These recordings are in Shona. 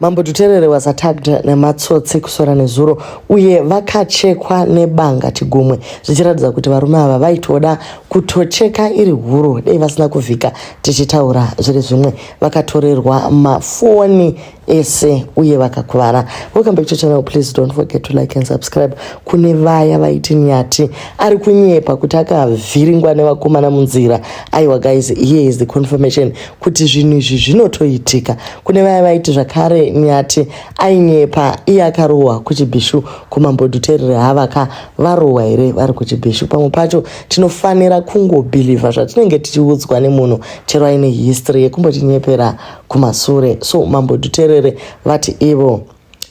Mambo Dhuterere was attacked nematsotsi kusora nezuro uye vakachekwa nebanga chigumwe, zvichiratidza kuti varume ava vaitoda kutocheka iri huro. Dei vasina kuvhika tichitaura zviri zvimwe. Vakatorerwa mafoni ese uye vakakuvara. Welcome back to channel. Please don't forget to like and subscribe. Kune vaya vaiti Nyati ari kunyepa kuti akavhiringwa nevakomana munzira, aiwa guys, here is the confirmation kuti zvinhu izvi zvinotoitika. Kune vaya vaiti zvakare Nyati ainyepa iye akarohwa kuchibhishu kuMambo Dhuterere, havaka varohwa here vari kuchibhishu? Pamwe pacho tinofanira kungobhilivha zvatinenge tichiudzwa nemunhu, chero aine history yekumbotinyepera kumasure. So Mambo Dhuterere vati ivo,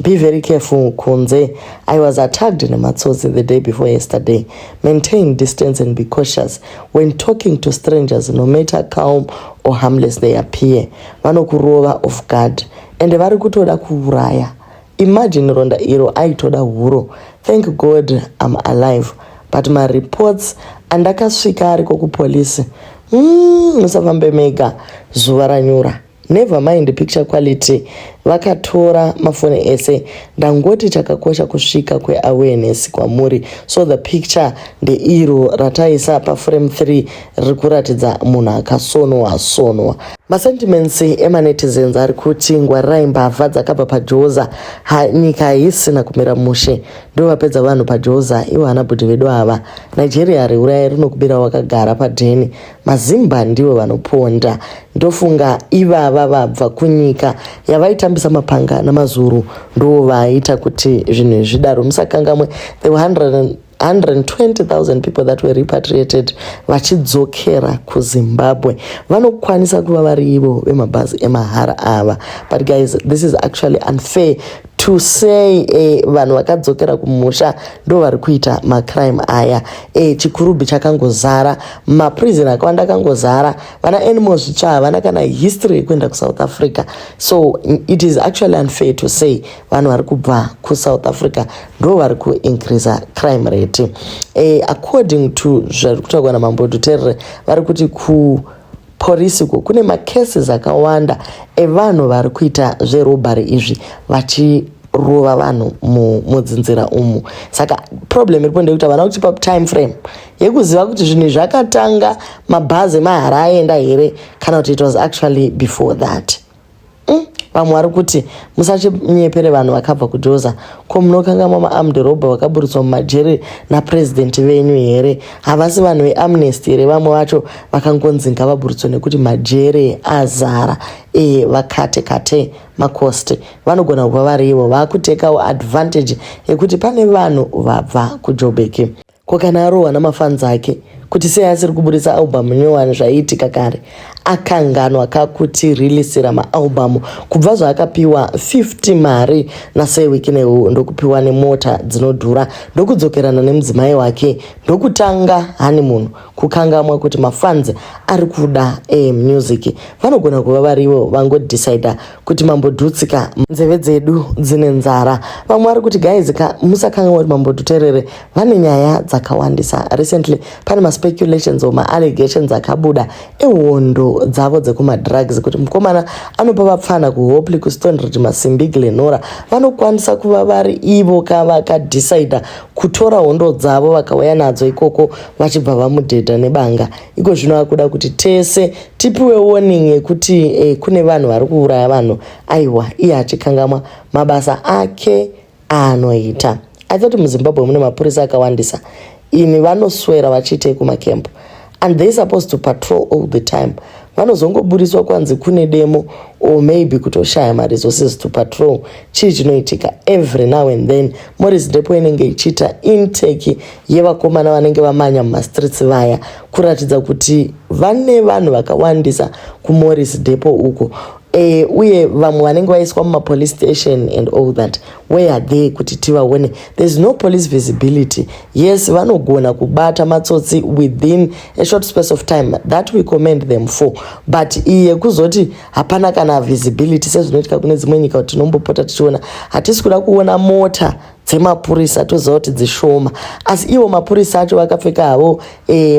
"Be very careful kunze. I was attacked nematsotsi the day before yesterday. Maintain distance and be cautious when talking to strangers, no matter calm or harmless they appear. Vanokurova off guard ende vari kutoda kuuraya. Imagine ronda iro, aitoda huro. Thank God I'm alive, but mareports andakasvika ariko kupolisi. Musafambe mega zuva ranyura. Never mind picture quality, vakatora mafoni ese. Ndangoti chakakosha kusvika kweawareness kwamuri." So the picture ndeiro rataisa paframe 3, riri kuratidza munhu akasonwa sonwa. Masentiments emanetizens ari kuti ngwarirai mbavha dzakabva pajoza. Nyika haisina kumira mushe, ndo vapedza vanhu pajoza ivo. Hana bhudhi vedu ava, Nigeria riuraya rinokubira wakagara padheni. Mazimba ndivo vanoponda. Ndofunga ivava vabva kunyika yavaitambisa mapanga namazuru ndo vaita kuti zvinhu zvidaro. Musakangamwe the 120,000 people that were repatriated vachidzokera kuZimbabwe. Vanokwanisa kuva vari ivo vemabhazi emahara ava. But guys, this is actually unfair to say vanhu vakadzokera kumusha ndo vari kuita macrime aya. Chikurubhi chakangozara, maprison akawanda akangozara. Vana Anymore Zvitsva havana kana history yekuenda kuSouth Africa, so it is actually unfair to say vanhu vari kubva kuSouth Africa ndo vari kuincreasa crime rate. According to zvari kutaurwa naMambo Dhuterere, vari kuti kuporisi uko kune macases akawanda evanhu vari kuita zverobbery izvi, vachirova vanhu mudzinzira umu. Saka problem iripo ndeyekuti havana kutipa time frame yekuziva kuti zvinhu zvakatanga mabhazi emahara aenda here kana kuti it was actually before that. Vamwe vari kuti musachinyepere vanhu vakabva kujoza. Ko munokangamwa maarmed robber vakaburitswa mumajeri napurezidendi venyu here? Havasi vanhu veamnesty here? Vamwe vacho vakangonzi ngavaburitswe nekuti majere azara. Vakate kate macost vanogona kuva vari ivo vaakutekawo advantage yekuti pane vanhu vabva kuJobek. Ko kana arohwa namafans ake kuti sei asiri kuburitsa album nyowani? Zvaiitika kare, akanganwa kakuti rilisira maalbum kubva zvaakapiwa 50 mari naSir Wicknell, ndokupiwa nemota dzinodhura, ndokudzokerana nemudzimai wake, ndokutanga honeymoon, kukangamwa kuti mafans ari kuda music. Vanogona kuva varivo vangodecida kuti mambodhutsika, nzeve dzedu dzine nzara. Vamwe vari kuti guys ka, musakanganwa kuti Mambo Dhuterere vane nyaya dzakawandisa. Recently pane maspeculations or maallegations akabuda ehondo dzavo dzekumadrugs, kuti mukomana anopa vapfana kuHopley, kuStoneridge, Masimbi, Glenora. Vanokwanisa kuva vari ivo kavakadecida kutora hondo dzavo vakauya nadzo ikoko, vachibva vamudhedha nebanga. Iko zvino akuda kuti tese tipiwe warning yekuti kune vanhu vari kuuraya vanhu. Aiwa, iye achikangamwa mabasa ake aanoita. I thought muZimbabwe mune mapurisa akawandisa ini, vanoswera vachiitei kumakempo? And they supposed to patrol all the time. Vanozongoburiswa kwanzi kune demo or maybe kutoshaya maresources to patrol. Chii chinoitika? Every now and then Morris Depo inenge ichiita intake yevakomana vanenge vamanya mumastreets vaya, kuratidza kuti vane vanhu vakawandisa kuMorris Depo uko. Uye vamwe vanenge vaiswa mumapolice station and all that, where are they kuti tivaone? There is no police visibility. Yes, vanogona kubata matsotsi within a short space of time, that we commend them for, but iye kuzoti hapana kana visibility sezvinoitika kune dzimwe nyika kuti tinombopota tichiona. Hatisi kuda kuona mota. Dzemapurisa toziva kuti dzishoma, asi ivo mapurisa acho vakapfeka havo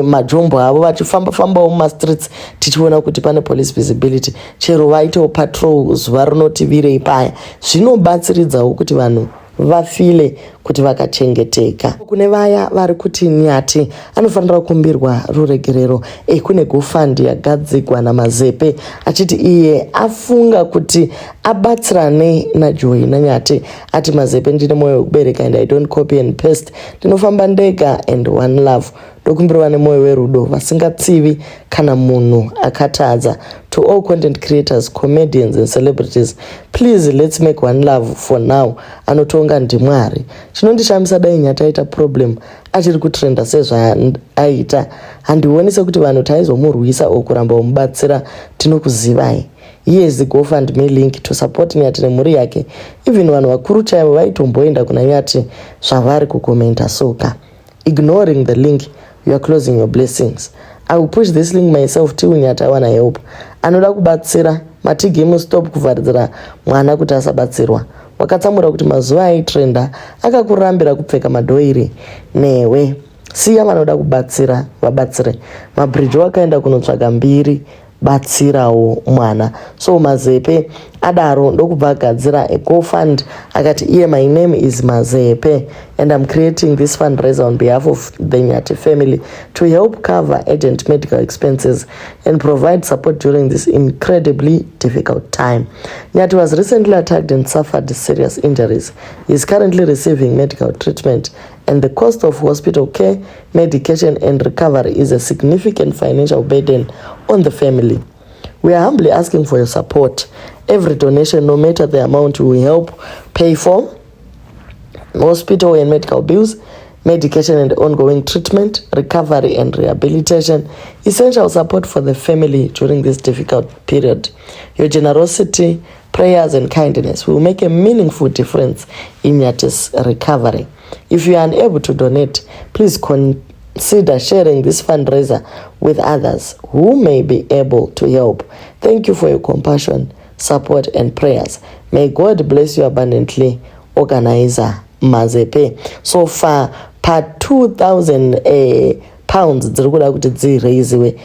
majombo avo vachifamba fambawo mumastreets, tichiona kuti pane police visibility. Chero vaitewo patrol zuva rinoti virei paya, zvinobatsiridzawo kuti vanhu vafile kuti vakachengeteka. Kune vaya vari kuti Nyati anofanira kukumbirwa ruregerero, kune GoFund yagadzigwa naMazepe achiti iye afunga kuti abatsirane naJoy naNyati. Ati Mazepe, "Ndine mwoyo wekubereka and I don't copy and paste. Ndinofamba ndega and one love. Ndokumbirwa nemwoyo werudo vasingatsivi kana munhu akatadza. To all content creators, comedians and celebrities, please, let's make one love for now. Anotonga ndiMwari. Chinondishamisa, dai Nyati aita problem achiri kutrenda sezvaaita, handioni sekuti vanhu taizomurwisa o kuramba umubatsira. Tinokuzivai. Here is the GoFund Me link to support Nyati nemhuri yake." Even vanhu vakuru chaivo vaitomboenda kuna Nyati zvavari kukomenta soka. "Ignoring the link, you are closing your blessings. I will push this link myself till Nyati awana help. Anoda kubatsira matigemu, stop kuvharidzira mwana kuti asabatsirwa. Wakatsamura kuti mazuva aitrenda akakurambira kupfeka madhoiri newe. Siya vanoda kubatsira vabatsire. Mabridge wakaenda kunotsvaga mbiri, batsirawo mwana." So Mazepe adaro, ndokubva agadzira aGoFund akati iye, "My name is Mazepe and I'm creating this fundraiser on behalf of the Nyati family to help cover urgent medical expenses and provide support during this incredibly difficult time. Nyati was recently attacked and suffered serious injuries. He is currently receiving medical treatment, and the cost of hospital care, medication and recovery is a significant financial burden on the family. We are humbly asking for your support. Every donation, no matter the amount, will help pay for hospital and medical bills, medication and ongoing treatment, recovery and rehabilitation, essential support for the family during this difficult period. Your generosity, prayers, and kindness will make a meaningful difference in Nyati's recovery. If you are unable to donate, please consider sharing this fundraiser with others who may be able to help. Thank you for your compassion, support, and prayers. May God bless you abundantly. Organizer Mazepe." So far, pa 2000 pounds dziri kuda kuti dziraiziwe,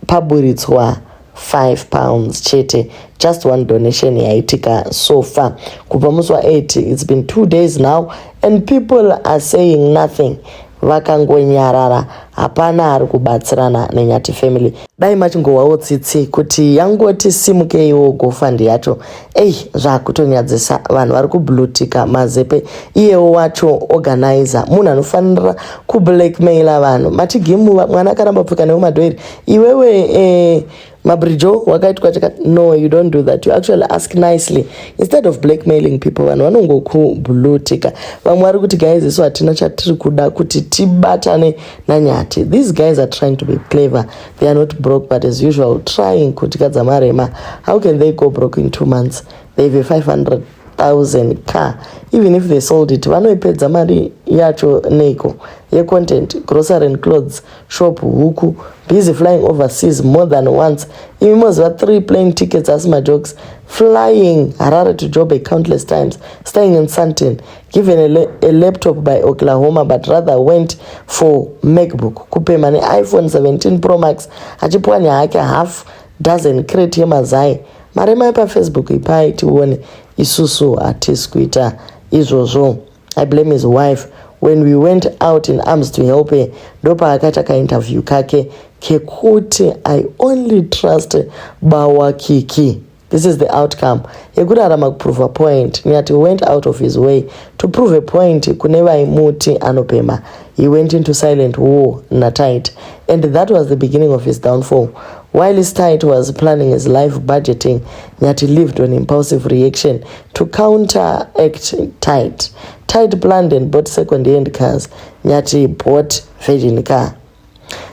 paburitswa £5 chete. Just one donation yaitika so far kubva musi wa8. It's been 2 days now and people are saying nothing. Vakangonyarara, hapana ari kubatsirana neNyati family. Dai machingowawo tsitsi kuti yangoti simukeiwo GoFund yacho. Ei, zvakutonyadzisa, vanhu vari kublutika Mazepe. Iyewo wacho organizer munhu anofanira kublackmaila vanhu. Matigimu, mwana akaramba kupfeka neumadhoiri. Iwewe Mabrijo wakaitwa chakati. No, you don't do that. You actually ask nicely instead of blackmailing people. Vanhu vanongokublutika. Vamwe vari kuti, "Guys, isu hatina chatiri kuda kuti tibatane naNyati. These guys are trying to be clever. They are not broke, but as usual trying kutikadza marema. How can they go broke in 2 months? They have a 500,000 car. Even if they sold it, vanoipedza mari yacho neiko yecontent? Grocery and clothes shop, huku, busy flying overseas more than once. Imi moziva three plane tickets asi majokes. Flying Harare to Joburg countless times, staying in Sandton, given a laptop by Oklahoma but rather went for MacBook, kupema neiPhone 17 Pro Max, achipwanya hake half dozen crate yemazai. Marema epaFacebook ipai tione, isusu hatisi kuita izvozvo. I blame his wife. When we went out in arms to help her, ndopaakaita kainterview kake kekuti 'I only trust Bawakiki.' This is the outcome yekurarama kuprove a point. Nyati went out of his way to prove a point kune vaimuti anopema. He went into silent war naTit, and that was the beginning of his downfall. While Tit was planning his life, budgeting, Nyati lived on impulsive reaction to counteract Tit. Tit planned and bought second hand cars. Nyati bought virgin car.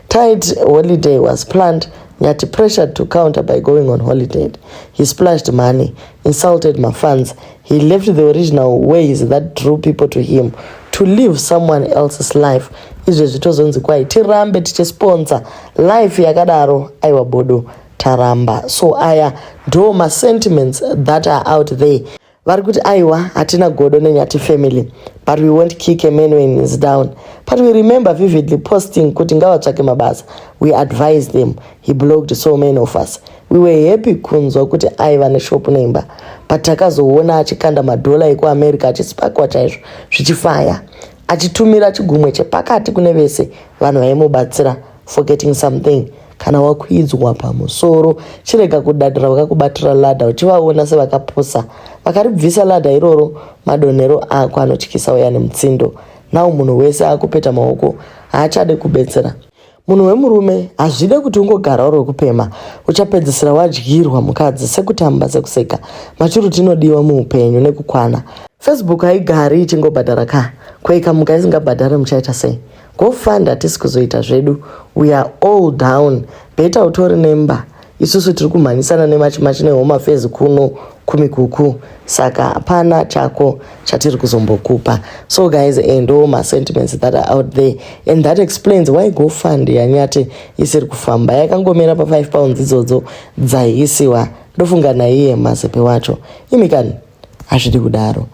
Tit holiday was planned. Nyati pressured to counter by going on holiday. He splashed money, insulted my fans. He left the original ways that drew people to him to live someone else's life. Izvezvi tozonzi kwai tirambe tichisponsor life yakadaro? Aiwa bodo, taramba." So aya ndo masentiments that are out there. Vari kuti aiwa, hatina godo neNyati family, but we won't kick a man when he's down. But we remember vividly posting kuti ngavatsvake mabasa. We advised them. He blocked so many of us. We were happy kunzwa kuti aiva neshopu neimba, but takazoona achikanda madhola ekuAmerica achisipakwa chaizvo zvichifaya, achitumira chigumwe chepakati kune vese vanhu vaimubatsira, forgetting something: kana wakwidzwa pamusoro, chirega kudadira vakakubatira ladder uchivaona sevakapusa. Vakaribvisa ladder iroro, madonhero ako anotyisa uya nemutsindo. Nawo munhu wese akupeta maoko, haachade kubetsera. Munhu wemurume hazvide kuti ungogara uri wekupema, uchapedzisira wadyirwa mukadzi sekutamba sekuseka. Maturity inodiwa muupenyu nekukwana. Facebook haigari ichingobhadhara ka kwaikamuka isingabhadhari, muchaita sei? GoFund hatisi kuzoita zvedu, we are all down. Better utori nemba. Isusu tiri kumhanyisana nemachimachi neHome Affairs kuno kumikuku, saka hapana chako chatiri kuzombokupa. So guys, and all masentiments that are out there, and that explains why GoFund yaNyati isiri kufamba, yakangomera pa£5 idzodzo dzaiisiwa. Ndofunga naiye Mazepe wacho. Imi kani, hazvidi kudaro.